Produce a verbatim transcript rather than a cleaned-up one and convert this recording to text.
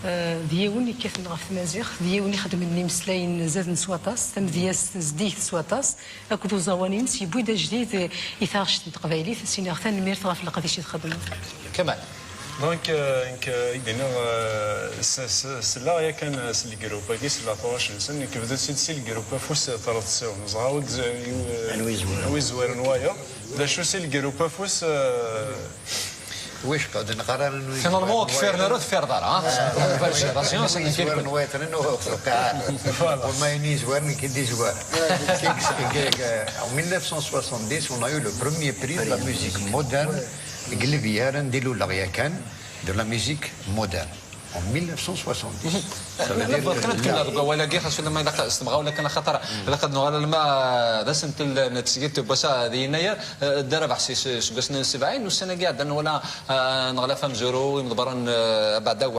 Eh, d yiwen yekkaten ɣef tmaziɣt, d yiwen ixeddmen imeslayen zaden s waṭas, tamedyazt zeddiget s waṭas, akked uẓawan-ines yewwi-d ajdid, eh, i taɣect n teqbaylit. Siniɣ tanemmirt ɣef leqdic i txedmeḍ. Kamal. Donc, euh, nekk, euh, i d-iniɣ, euh, s- s- selleɣ yakan, euh, s legrup-agi, selleɣ tuɣac-nsen, nekk bdiɣ-tt-id si legrup afus, euh, Tareḍ Tsiwen. Ẓra wi yez- wi, euh, anwa yezwaren wayeḍ. D acu si legrup afus, euh, Wicqa, d neɣra n wis. Finalement, ur kfiren ara, ur teffireḍ ara, ha? Une nouvelle génération, c'est une nouvelle. Voilà. En mille neuf cent soixante-dix, on a eu le premier prix de la musique moderne, Glebiyar, Dilou Lariakan, de la musique moderne, en mille neuf cent soixante-dix. Ça veut dire que là, deg wawal-agi, xas wala ma ilaq s temɣawla kan, axaṭer ilaq ad nuɣal alma d asentel n tesgilt n wass-a di Yennayer, eh, Dda Rabeḥ si, si, seg wass n sebɛin, ussan-agi iɛeddan wala, eh, neɣlaf amezwaru, imḍebbren, eh, abeɛda